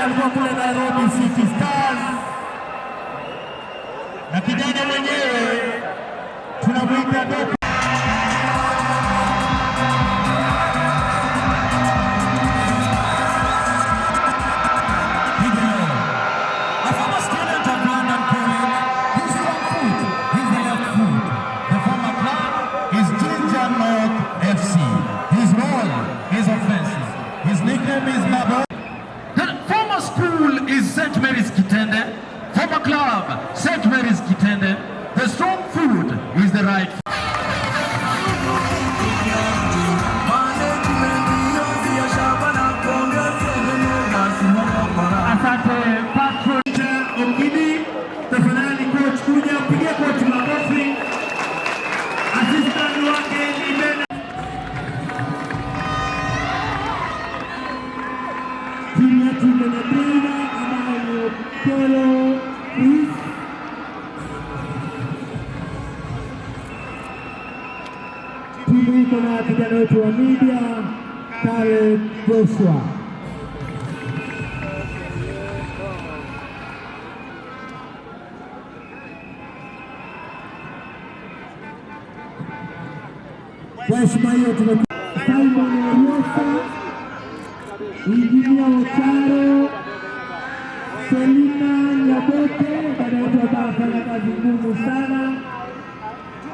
Alikuwa kule Nairobi City Stars, na kijana mwenyewe tunamwita Doku. A former student of London College, his strong foot is the left foot. The former club is Jinja North FC. His role is offensive. His nickname is Babo. The former school is St. Mary's Kitende. Former club, St. Mary's Kitende. The strong foot is the right foot. Asante, Patron Okidi, tafadhali coach kuja, pigia coach makofi. Assistant wake ni Bena. Timu yetu iko na trainer ambaye ni Okelo Chris. Timu iko na kijana wetu wa media, Caleb Joshua. Kwa heshima hiyo tume Simon Oriosa, Injinia Ocharo, Selina Nyaboke, dada yetu ambaye anafanya kazi ngumu sana.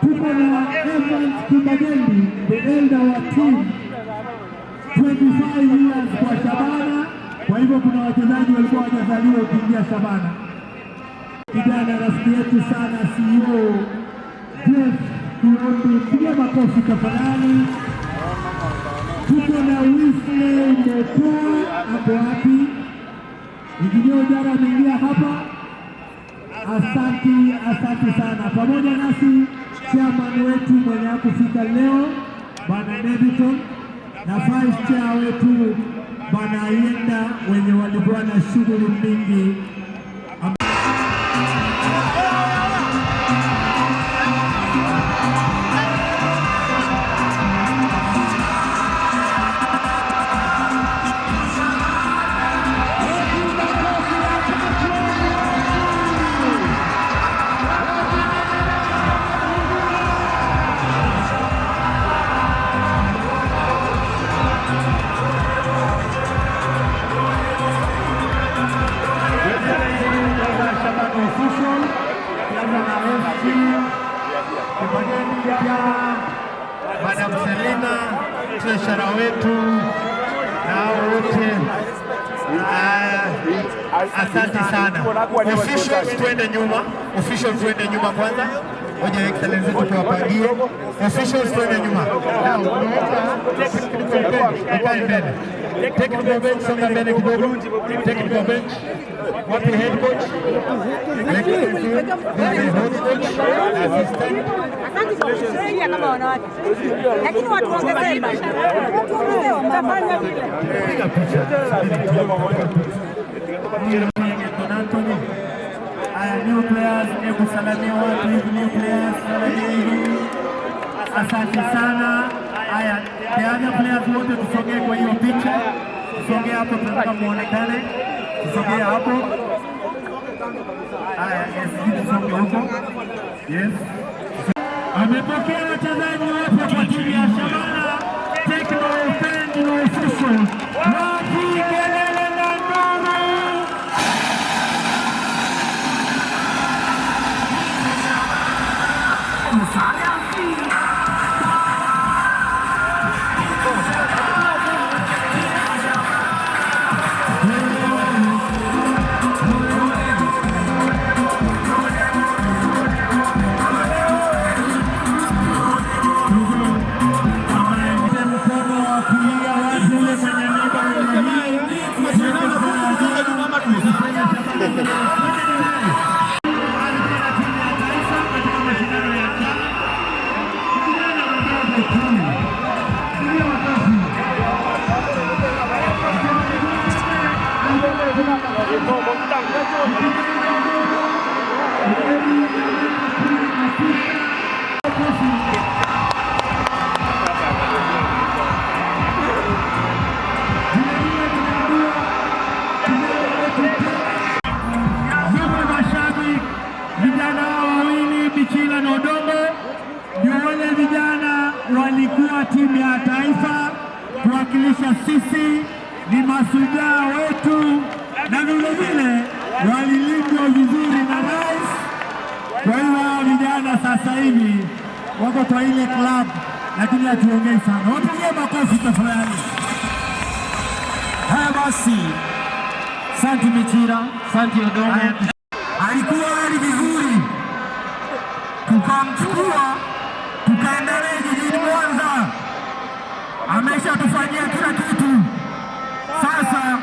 Tuko na Evans Kibagendi, the elder wa team, 25 years kwa Shabana. Kwa hivyo kuna wachezaji walikuwa hawajazaliwa ukiingia Shabana. Kijana rafiki yetu sana, CEO Jeff Kiombi, piga makofi tafadhali. Tuko na Wesley Motoa, ako wapi? Injinia Ojara ameingia hapa. Asanti, asanti sana. Pamoja nasi chairman wetu mwenye hakufika leo, Bwana Davidson, na vice chair wetu Bwana Ayenda, wenye walikuwa na shughuli mingi. Shabana Official, kianza na FC Kibageni ya Madam Selina, treasurer wetu na hao wote. Ah, asante sana. Officials, twende nyuma, officials, twende nyuma kwanza. Ngoja Excellency tuwapangie. Officials, twende nyuma. Now, technical bench, ukae mbele. Technical bench, songa mbele kidogo. Technical bench. Wapi head coach? Excellency, this is head coach, assistant. Asante kwa kutusaidia kama wanawake, lakini watuongezee basi, watuongezee wamama. Piga picha. Anthony. Haya, new players, hebu salamia watu hivi, new players, salamia hivi. Asante sana. Haya, the other players wote tusogee kwa hiyo picha. Tusogee hapo, tunataka muonekane. Tusogee hapo. Haya, yes, tusonge huko. Yes. Amepokea wachezaji wapya kwa timu ya Shabana Techno Friend na Official. Wapi kelele na nduru? Mkono wa kulia, wapi ule mwenye miba namna hii? Ukifanya Shabana alikuwa na timu ya taifa katika mashindano ya CHAN. Kijana mdogo tu. Pigia makofi. Vilevile tunaambiwa kijana wetu mashujaa wetu, na vile vile walilindwa vizuri na rais. Kwa hiyo hawa vijana sasa hivi wako kwa ile club, lakini hatuongei sana. Wapigie makofi tafadhali. Haya basi, Santi Michira, Santi Odongo alikuwa hali vizuri, tukamchukua tukaendelea jijini Mwanza, ameshatufanyia kila kitu. Sasa